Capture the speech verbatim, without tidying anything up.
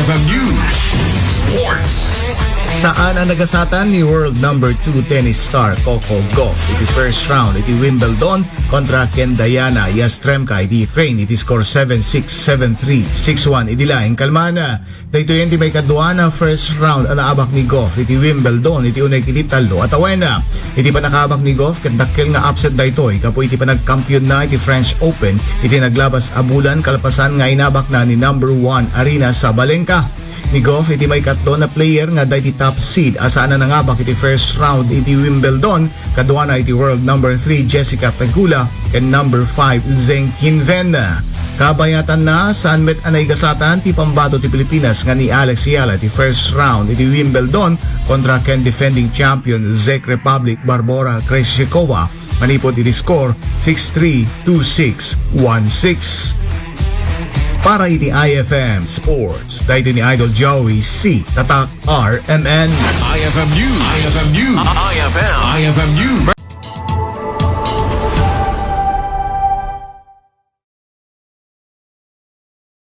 F M News Sports. Saan a nagasatan ni world number two tennis star Coco Gauff iti first round iti Wimbledon kontra ken Diana Yastremka iti Ukraine iti score seven six, seven three, six one idi laeng kalman. Daytoy ti maikadua a first round a naabak ni Gauff iti Wimbledon iti uneg iti tallo a tawen. Iti pannakaabak ni Gauff ket dakkel nga upset daytoy gapu iti panagkampionna iti French Open iti naglabas a bulan kalpasan nga inabakna ni number one Aryna Sabalenka. Ni Gauff iti maikatlo a player nga adda iti top seed a saan a nangabak iti first round iti Wimbledon, kaduana iti world number three Jessica Pegula ken number five Zheng Qinwen. Kabayatanna, saan met a naigasatan ti pambato ti Pilipinas nga ni Alex Eala iti first round iti Wimbledon kontra ken defending champion Czech Republic Barbora Krejcikova manipud iti score six three, two six, one six. Para iti I F M Sports, daytoy ni Idol Joey C. Tatak R M N. I F M News. I F M News. I F M. I F M News.